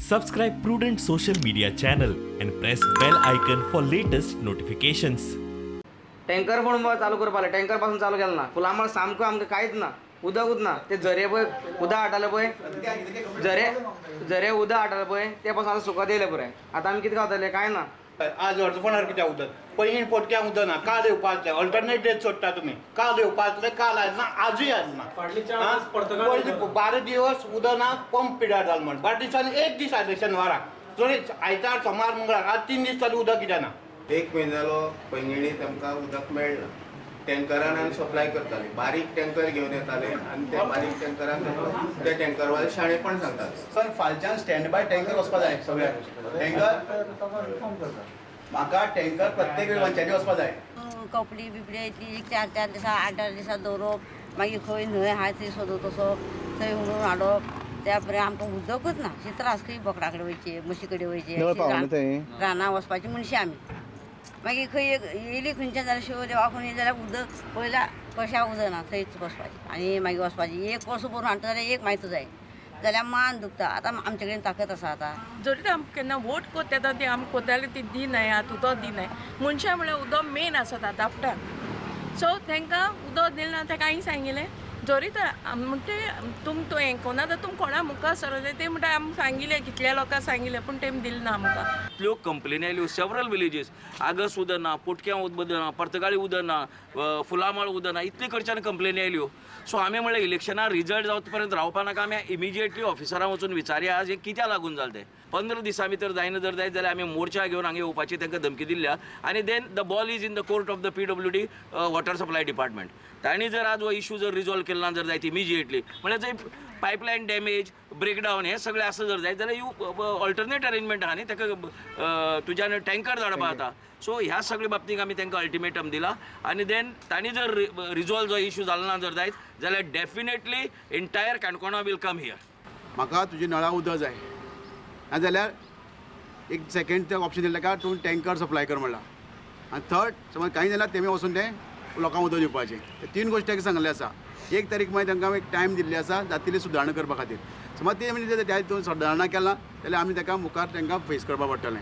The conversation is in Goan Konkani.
Subscribe Prudent Social Media channel and press bell icon for latest notifications. Tanker पण चालू करपा लागले. टँकर पासून चालू केलं ना. फुलामळ सामको आमकां कांयच ना, उदकूच ना. ते झरे पळय उदक हाडटाले पळय, झरे झरे उदक हाडटाले पळय, ते पासून आतां सुकत येयले पुराय. आतां आमी कितें खावतले? कांय ना. आज अर्दफोणार कित्याक उदक, पैंगीण पोटक्यांक उदक ना. काल येवपा आसलें, अल्टरनेट डेज सोडटा तुमी. काल येवपा आसलें, काल आयलें ना, आजूय आयलें ना. फाटले 4 दीस पर्तगाळ पयलीं उदक. 12 दिवस उदक ना, पंप पिड्यार जालो म्हण 12 दिसांनी एक दीस आयले शेनवाराक. जरी आयतार, सोमार, मंगळार, आज 3 दीस जाले उदक कित्याक ना? एक म्हयनो जालो पैंगिणी तांकां उदक मेळना. टँकरान आमी सप्लाय करताले. बारीक टँकर घेवन येताले आनी त्या बारीक टँकरान ते टँकरवाले शाणेपण सांगताले. सर, फालच्यान स्टँड बाय टँकर वचपा जाय सगळ्याक. टँकर म्हाका टँकर प्रत्येक वेळ पंचायती वचपा जाय. कपडे बिपडे इतली एक चार चार दिसा, आठ आठ दिसा दवरप. मागीर खंय न्हंय आहा थंय सोदत वचप, थंय हुडून हाडप. त्या पर्यंत आमकां उदकूच ना. अशे त्रास. खंय बोकडा कडेन वयचे, म्हशी कडेन वयचे. नळ पावना थंय? रानां वचपाची मनशां आमी. मागीर खंय एक येयली खंयच्यान जाल्यार, शिव देवा खंय येयली जाल्यार उदक पयल्या कशा उदक ना, थंयच बसपाचें आनी मागीर वचपाचें. एक वर्स भरून हाडटा जाल्यार एक मायतो जाय जाल्यार मान दुखता. आतां आमचे कडेन ताकद आसा आतां. जरी आमकां केन्ना वोट कोत्ता तेन्ना ती आमकां कोत्ताले, ती दिनाय. आतां उदक दिनाय. मनशां म्हळ्यार उदक मेन आसता धापटाक. सो तांकां उदक दिलें ना. ताका हांवें सांगिलें, जरी तर म्हणटे तुम तो हें कोना जाल्यार तुम कोणा मुखार सरले. ते म्हणटा, आमी सांगिलें, कितल्या लोकांक सांगिलें, पूण तेमी दिलें ना आमकां. इतल्यो कंप्लेनी आयल्यो सेवरल विलेजीस, आगस उदक ना, पोटक्यां उदक ना, पर्तगाळी उदक ना, फुलामळ उदक ना, इतले कडच्यान कंप्लेनी आयल्यो. सो आमी म्हणलें, इलेक्शना रिजल्ट जावत पर्यंत रावपा नाका, आमी इमिजिएटली ऑफिसरां वचून विचारया आज हें कित्याक लागून जालें तें. 15 दिसां भितर जायना जर जायत जाल्यार आमी मोर्चा घेवन हांगा येवपाची तांकां धमकी दिल्ल्या. आनी then the ball is in the court of the PWD, water supply department. तांणी जर आज हो इशू जर रिजॉल्व केलो ना जर जायत इमिजिएटली, म्हणल्यार जंय पायपलायन डॅमेज, ब्रेकडावन हे सगळे आसा जर जायत जाल्यार you alternate arrangement आहा न्ही, ताका तुज्यान टँकर धाडपा जाता. सो ह्या सगळे बाबतीक आमी तांकां अल्टिमेटम दिला. आनी देन तांणी जर रिजॉल्व जो इशू जालो ना जर जायत जाल्यार definitely entire Canacona will come here. म्हाका तुजी नळा उदक जाय, नाजाल्यार एक सेकंड ते ऑप्शन दिलें ताका, तूं टँकर सप्लाय कर म्हणला. आनी थर्ड, समज कांय जाल्यार तेमी वचून तें लोकांक उदक दिवपाचें. ते तीन गोश्टी ताका सांगल्ले आसा. 1 तारीख मागीर तांकां एक टायम दिल्ली आसा जातली सुदारणा करपा खातीर. समज ते म्हणजे त्या हितून सुदारणा केला जाल्यार आमी ताका मुखार तांकां फेस करपा पडटलें.